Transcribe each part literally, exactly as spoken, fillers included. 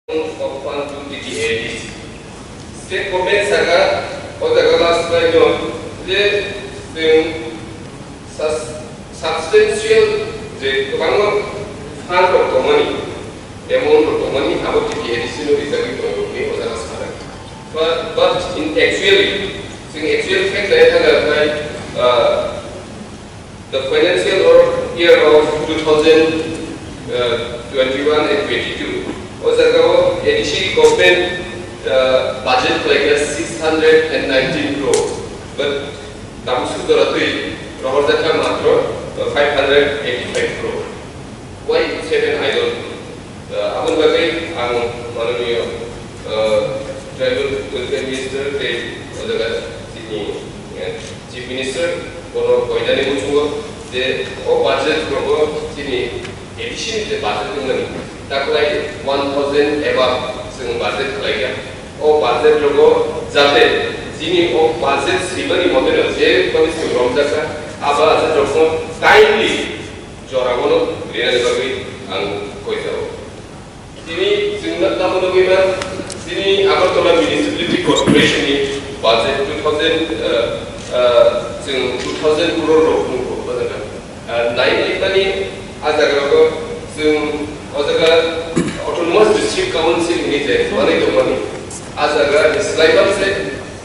Of fund to T T A D C. State government saka o jaga last line no je chwng sus- substantial je kwbangma fund rok tongmani, amount rok tongmani abo T T A D C no rijagwi tongo hwnwi o jaga sanai. But, but in actually, chwng actual fact nai thangkha, uh, The financial or year of two thousand twenty-one and twenty-two, o jaga o A D C government, uh, budget khlaikha six hundred and nineteen crore, but tabuk sujora twi rohorjakha matro, uh, five hundred eighty-five crore. Why seven, I don't know. Uh, aboni bagwi ang mananiya, uh, tribal welfare minister tei o jaga chini, uh, chief minister bono koinani muchungo je o budget rogo chini addition je budget wngnani taklai one thousand above chwng budget khlaikha. O budget rogo jate chini o budget swimani modelo je bani chwng romjakha, a budget rokno timely Joragano rinani bagwi ang koijago. Tini chwngno tamo nugwi man, tini Agartala Municipality Corporation ni budget two thousand, uh, uh, chwng two thousand crore rok nukgo, o jaga. Uh, nai nai mani a jaga rogo chwng o jaga Autonomous District Council ni je manwi tongmani, a jaga ni slai bam se,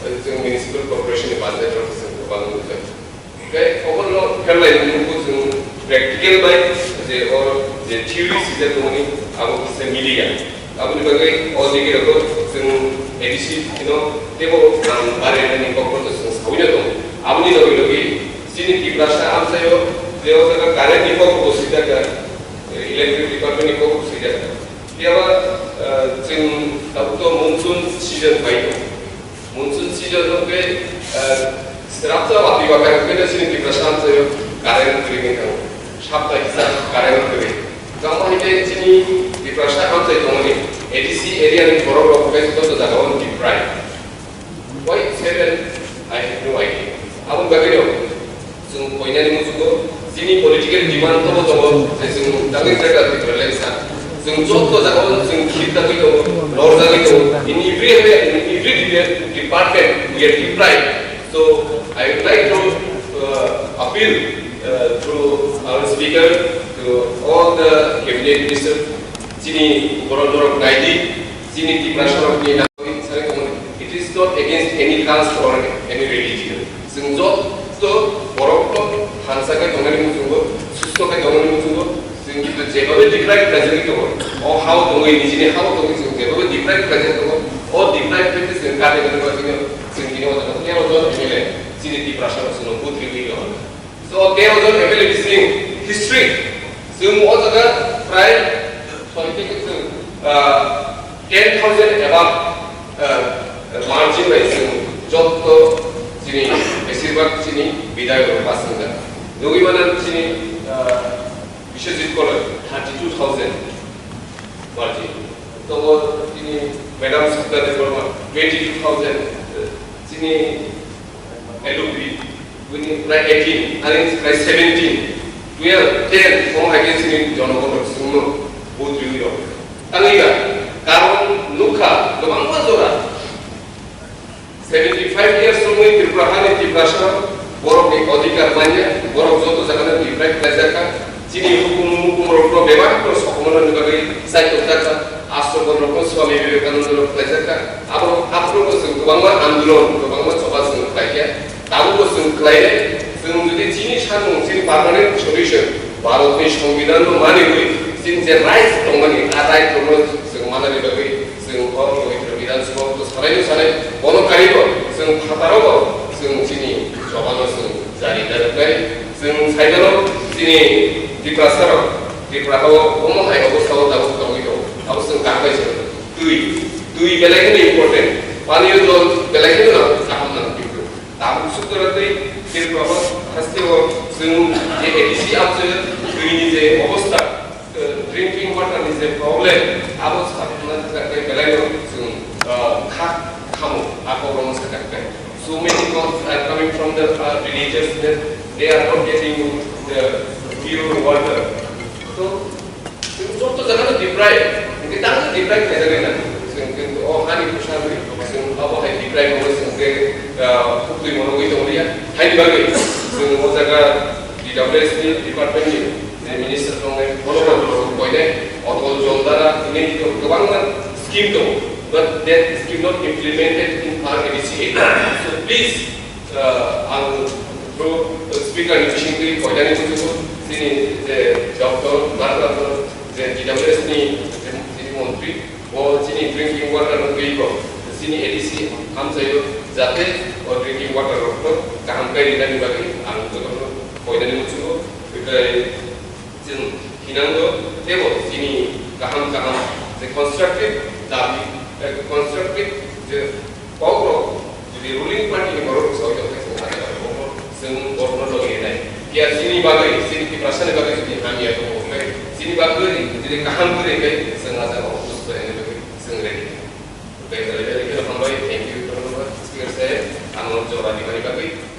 uh, chwng Municipal Corporation ni budget rok chwng kwbang nukjak. Tei obono pherlai nukgo chwng practical bai je o je theory sijak tongmani abo kisa miliya. Aboni bagwi o digi rogo chwng A D C no teibo ang barirani kokno chwng sawino tongo. Aboni logi logi chini Tiprasa amchaio je o jaga current ni kokbo sijak, electric department ni kokbo sijak. Phiya ba, eh, chwng tabuk to monsoon season bai tongo. Monsoon season hwnkhe, eh, srapsa watwi bakha hwnkhe chini Tiprasa amchaio current kwrwi wngkha, sapta kisa current kwrwi. Tamo hai khe chini Tiprasa amchai tongmani A D C area ni borok rok hwnkhe joto jagao deprive. Why seven? I have no idea. Aboni bagwi no. Chwng koinani muchungo, chini political demand tobo tongo, je chwng dagwi jaga Tipraland sa. Chwng joto jagao chwng khir dagwi tongo, lor dagwi tongo. In every area, in every de- department, we are deprived. So, I would like to, uh, appeal, uh, through our speaker to all the cabinet minister, chini borok norok naidi, chini Tiprasa rokni nangwi sari tongmani. It is not against any caste or any religion. Chwng joto borokno thansa khe tongmani muchungo, susto khe tongmani muchungo, chwng kintu jebabe deprive khlaijagwi tongo. O hao tongwi, nijini hao tongwi chwng jebabe deprive khlaijagwi tongo. O deprive khe chwng kate kate ba chwng, chwng tini o jaga tero jon M L A chini Tiprasa rok chwngno vote riwi tongo. So, tero jon M L A bising history, chwng o jaga prai soi khe chwng, ah, ten thousand above, ah, margin bai chwng joto chini, besirbak chini bidayok rok pass wngkha. Nugwi mano chini, ah, Biswajit Koloi thirty two thousand margin. Tongo chini Madam Sapna Debbarma twenty two thousand, chini L O P, bini prai eighteen, ani prai seventeen, twelve, ten, omo hai khe chini jonogon rok chwngno vote riwi rok. Tangwi ba, karon nukha, kwbangma jora. Seventy five years romwi Tripura hani Tiprasa borokni odhikar manya, borok joto jagano deprive khlaijakha. Chini hukum mukum rokno bebak rok sokomornani bagwi saikokjakha. Astro Bornokno Swami Vivekananda rok khlaijakha. Abo, aphuru bo chwng kwbangma andolon, kwbangma choba chwng khlaikha. Tabukbo chwng khlainai, chwng jodi chini samung, chini permanent solution, Bharatni Songbidanno maniwi, chini je right tongmani, a right rokno chwng manani bagwi, chwng o Pabitra Bidhan Sabha o sanai no sanai, bono karibo, chwng phataro bo, chwng chini chobano chwng jari da rwknai, chwng saimano chini Tiprasa rok, Tripura hao omo hai obostha o tabuk tongwi tongo, abo chwng kaham bai se twi, twi belai kheno important, paniyo jol belai kheno kaham nang. Tabuk sukjora tei Tripura hasteo chwng je A D C amchaio twini je obostha, eh, drinking water ni je problem, abo sakhna thangkhe belaino chwng, eh, kha khamo, a problem sakhna. So many calls are coming from the, uh, villagers that they are not getting the pure water. So, chwng joto jagano deprive, hwnkhe Tang deprive khaijak nai nang. Chwng kintu o hani bwsa wi chwng abo hai deprive wngwi chwng tei, ah, khuk twi mano wi tonglia. Haini bagwi chwng o jaga D W S ni department ni je minister tongnai, bono bo koinai Atal Jal Dhara, tini kwbangma scheme tongo. But that scheme not implemented in our A D C area. So please, ah, ang through speaker ni bisingtwi koinani muchungo chini je doctor, doctor, je D W S ni je chini montri, bo chini drinking water no twibo chini A D C hamsayo, jate o drinking water rok no kaham khe rinani bagwi ang jotono koinani muchungo. Bekai chwng hinango teibo chini kaham kaham je constructive dabi, eh, constructive je kokrok jodi ruling party ni borok rok soi tongkhe chwng hajar borok chwng borokno logi nai. Phiya chini bagwi, chini Tiprasani bagwi jodi hamya tongo khe, chini bagwi jodi kaham kwrwi khe chwng hajar borok chwng ready. Thank you, Speaker sir, ang jora di bagwi.